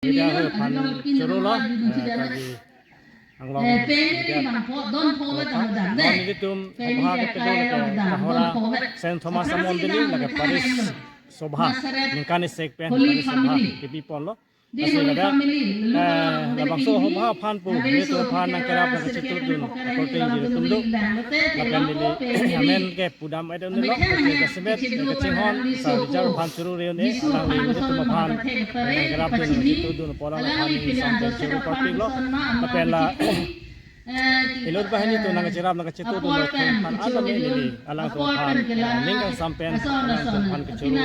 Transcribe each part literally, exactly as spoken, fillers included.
Media ahoi aphan choro lo, eh, kagi anglong media. Non ilitum Hobha kedo lake Kahora Saint Thomas Amondoli lake Parish Sobha ningkan isek pen Parish Sobha kebi ponlo. Lasi ladak, eh, labangso Hobha aphan pu, ilitum aphan nangkerap nangkachetongdun akorte ingjir atum do. Lapen neli amen ke pudam aidon nelo, lasi jasemet kachinghon Sir Rijal aphan choro re-un-e, alangli ilitum aphan nangkerapdun nangkachetongdun apor alangphan ning sampen choro korpiklo. Lapen la ilot banghini atum nangkacherap nangkachetongdun aphan an tame neli alangtum aphan, eh, ning kangsam pen alangtum aphan kachoro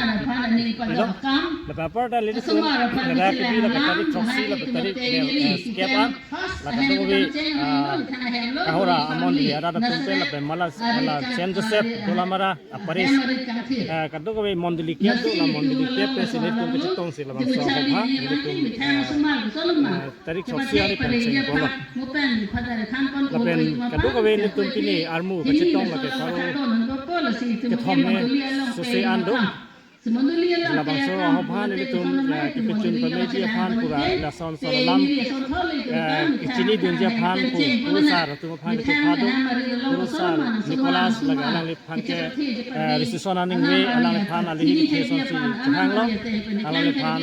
pilo. Lapen apor ta ilitum ladak kebi lake tarik throksi lapen tarik, eh, kep an la kadokave, ah, Kahora Amondoli arat atum pen lapen mala, mala Saint Joseph Dolamara a-parish, eh, kadokave mondoli kep do, la mondoli kep pensi nelitum kachetongsi labangso Hobha nelitum, eh, eh, tarik throksi arni pen cheng ponlo. Lapen kadokave nelitum pini armu kachetong lake pharo kethom ne sose an do. Labangso Hobha nelitum, eh, kepachun pameji aphan pura lason son alam, eh, kachinidunji aphan pu, kurusar atum aphan kachepha do, kurusar Nicholas lake alangliphan ke, eh, reception aningve alangliphan alihi kethe asonsi chehanglo, alangliphan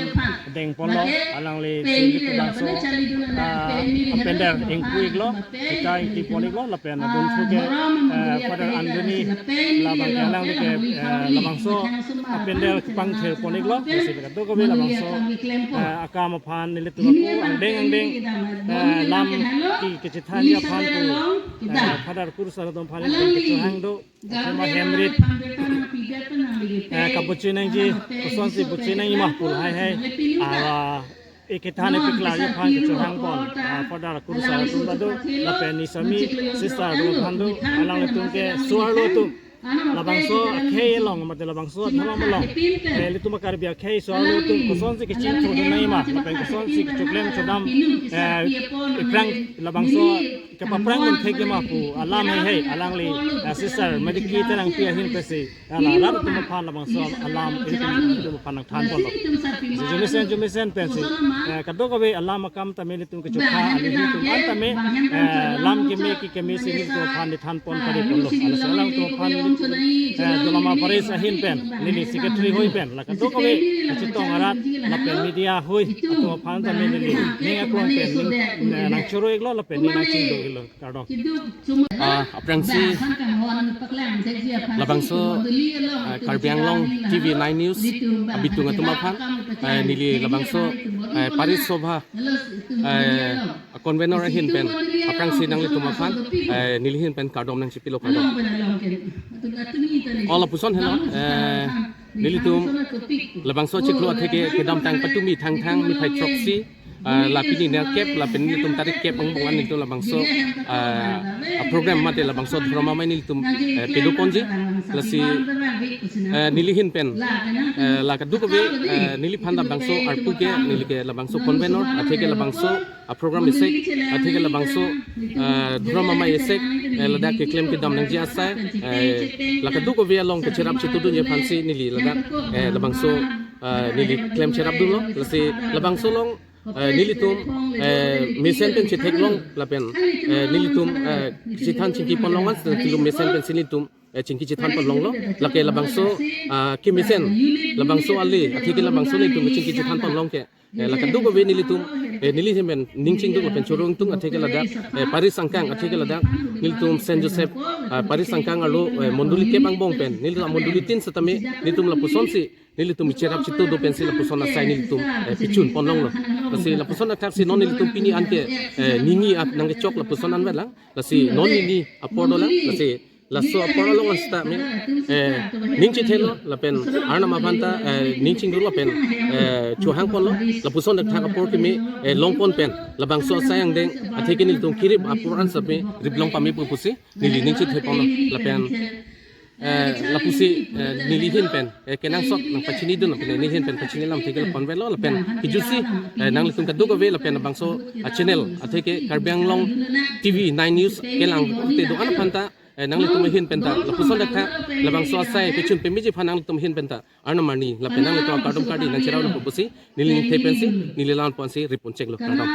dengponlo, alangli si labangso, ah, apender ingpu-iklo, sita ingti pon-iklo, lapen adunthu ke, eh, Father Anthony labang ke alangli ke, eh, labangso apender kepangthir pon-iklo, lasi kadokave labangso, eh, akam aphan nelitum ako angdeng angdeng, eh, lam ke kachethanji aphan pu, eh, Father kurusar atum aphan nelitum kachehang do, athema hem rit, eh, kabuchi nangji, kosonsi buchi nangji ma pu lahai hai, ah, ikethan ipiklarji aphan kachehang pon, ah, Father kurusar atum ta do, lapen Nisami sister atum aphan do, alanglitum ke so-arlo atum labangso akhei along mate labangso adhorom along, eh, ilitum a-Karbi akhei so-arlo atum kosonsi kachingthurdun nangji ma, lapen kosonsi kachoklem chodam, eh, iphrang labangso kapaphrang dun thekji ma pu alam hai hai alangli, eh, sister Madiki Terangpi ahin pensi, eh, la rat atum aphan labangso alam ilitum aphan nangthan ponlo. Jumesen jumesen pensi, eh, kadokave alam akam tame nelitum kachepha alihi atum an tame, eh, lam keme ki keme si nelitum aphan nangthan pon pari ponlo. Lasi alangtum aphan, eh, Dolamara parish ahin pen, neli secretary hoi pen, la kadokave kachetong arat lapen media hoi atum aphan tame neli ning aklong pen ning, eh, nangchoro-iklo lapen ning nangchingdo-iklo. Kardom. Ah, aphrangsi labangso, ah, Karbi Anglong T V nine News abitung atum aphan, ah, neli labangso, ah, Parish Sobha, ah, convener ahin pen aphrangsi nanglitum aphan, ah, neli hin pen kardom nangchipilo, kardom. O lapuson helo, eh, nelitum labangso chiklo atheke kedamtang patumi Thangthang niphai throksi, ah, la pini nerkep, lapen nelitum tarik kep angbong an nelitum labangso, ah, a-program mate labangso dhorom amei nelitum, eh, pado ponji. Lasi, eh, neli hin pen, eh, la kadokave, eh, neliphan labangso arpu ke, neli ke labangso convener, atheke labangso a-program isek, atheke labangso, eh, dhorom amei isek, eh, ladak keklem kedam nangji asai, eh, la kadokave along kacherap chetongdunji aphansi neli ladak, eh, labangso, eh, neli klem cherapdunlo, lasi labangso along, eh, nelitum, eh, mesen pen chetheklong lapen, eh, nelitum, eh, chethan chingki ponlong an, nelitum mesen pensi nelitum, eh, chingki chethan ponlonglo, lake labangso, ah, kemesen, labangso ale, atheke labangso nelitum chingki chethan ponlong ke, eh, la kadokave nelitum, eh, neli hin pen ning chingduk lapen choro ingtung, atheke ladak, eh, parish angkang, atheke ladak nelitum Saint Joseph, ah, parish angkang arlo, eh, mondoli kep angbong pen, nelitum mondoli tin setame nelitum lapusonsi nelitum icherap chetongdo pensi lapuson asai nelitum, eh, pachun ponlonglo. Lasi lapuson athaksi non nelitum pini anke, eh, ningni ap nangkechok lapuson anvetlang. Lasi non ningni apor dolang. Lasi laso apor along an setame, eh, ning chethelo lapen Arnam aphan ta, eh, ning chingduk lapen, eh, chohang ponlo. Lapuson thakthak apor kimi, eh, long pon pen labangso asai angdeng atheke nelitum kerip apor an setame riplong pame pu pusi neli ning chethe ponlo lapen, eh, lapusi, eh, neli hin pen, eh, kenangsot nangpachinidun lapen neli hin pen pachini lam theke ponvelo lapen kejutsi, eh, nanglitum kadokave lapen labangso, ah, channel atheke Karbi Anglong T V nine News kelang te do-an aphan ta, eh, nanglitum ahin penta lapuson dak tha, labangso asai pechun pemeji aphan nanglitum ahin penta Arnam arni lapen nanglitum akardom kardi nangcherap lo pusi neli ningthe pensi neli la-an ponsi ri pon chek lo, kardom.